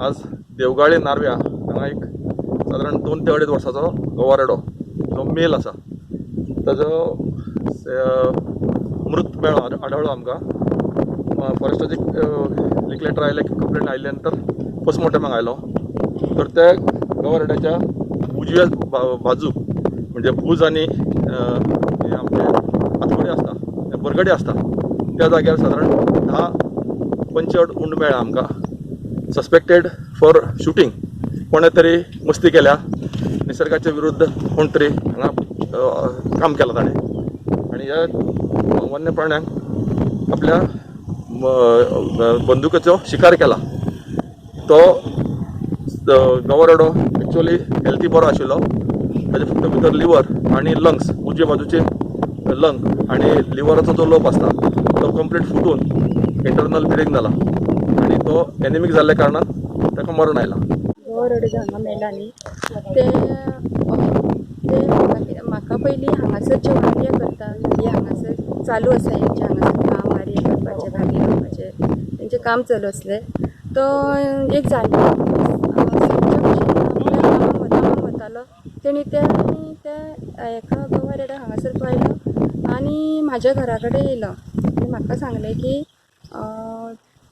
आज देवगाळे नार्व्या हांगा एक सादारण 2 ते 2.5 वर्साचो गवारेडो जो मेल आसा ताजो मृत मेळ्ळो, आढळ्ळो आमकां. फॉरेस्टाचे लिक लेटर आयलें, कंप्लेन आयल्या नंतर पोस्टमॉर्टमाक आयलो तर त्या गवारेड्याच्या उजव्या बाजूक, म्हणजे भूज आनी हे आमचे आतकोडे आसता, बरगडे आसता, त्या जाग्यार सादारण 10 पंचड उंड मेळ्ळा आमकां. Suspected for shooting. कोणें तरी मस्ती केल्या, निसर्गाच्या विरुद्ध कोण तरी हांगा काम केलां ताणें आनी ह्या वन्य प्राण्यांक आपल्या बंदुकेचो शिकार केला. तो गवारेडो एक्चुअली हेल्थी बरो आशिल्लो. ताजे फक्त भितर लिवर आनी लंग्स, उजवे बाजूचे लंग आनी लिवराचो जो लोब आसता तो कंप्लीट फुटून इंटरनल ब्लिडींग जाला आनी तो एनिमीक जाल्ल्या कारणान ताका मरण आयलां. गवारेडो जो हांगा मेला न्ही, ते ते म्हाका पयलीं हांगासर जे वारये करता, म्हणजे हांगासर चालू आसा हेंचें हांगासर काम, वारये करपाचें, भागी करपाचें तेंचें काम चालू आसलें. तो एक जाणटो सदच्या भशेन आपल्या कामाक वतालो. तेणी त्या त्या हेका गवारेड्याक हांगासर पळयलो आनी म्हाज्या घरा कडेन येयलो आनी म्हाका सांगलें की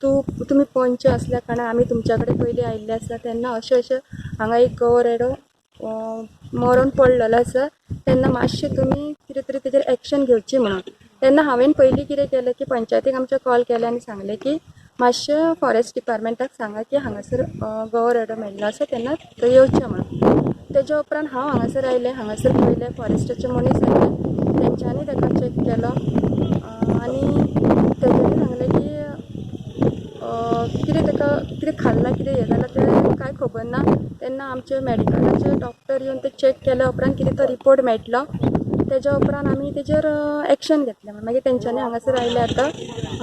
तूं तुमी पंच आसल्या कारणान आमी तुमच्या कडेन पयलीं आयिल्ले आसा, तेन्ना अशें अशें हांगा एक गवो रेडो मरोन पडलेलो आसा, तेन्ना मातशें तुमी कितें तरी तेजेर एक्शन घेवची म्हणून. तेन्ना हांवें पयलीं कितें केलें की पंचायतीक आमच्या कॉल केलें आनी सांगलें की मातशें फॉरेस्ट डिपार्टमेंटाक सांगा की हांगासर गवो रेडो मेळ्ळो आसा, तेन्ना थंय येवचें म्हणून. तेज्या उपरांत हांव हांगासर आयलें, हांगासर पयलें, फॉरेस्टाचे मनीस आयले, तेंच्यांनी ताका चॅक केलो आनी तेंच्यांनी सांगलें की कितें ताका कितें खाल्लां, कितें हें जालां तें कांय खबर ना. तेन्ना आमचे मॅडिकलाचे डॉक्टर येवन ते चॅक केल्या उपरांत कितें तो रिपोर्ट मेळटलो, तेज्या उपरांत आमी तेजेर एक्शन घेतलें. मागीर तेंच्यांनी हांगासर आयले आतां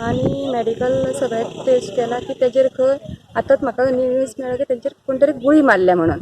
आनी मॅडिकल सगळें टेस्ट केलां की तेजेर खंय आतांच म्हाका न्यूज मेळ्ळो की तेंचेर कोण तरी गुळी मारल्या म्हणून.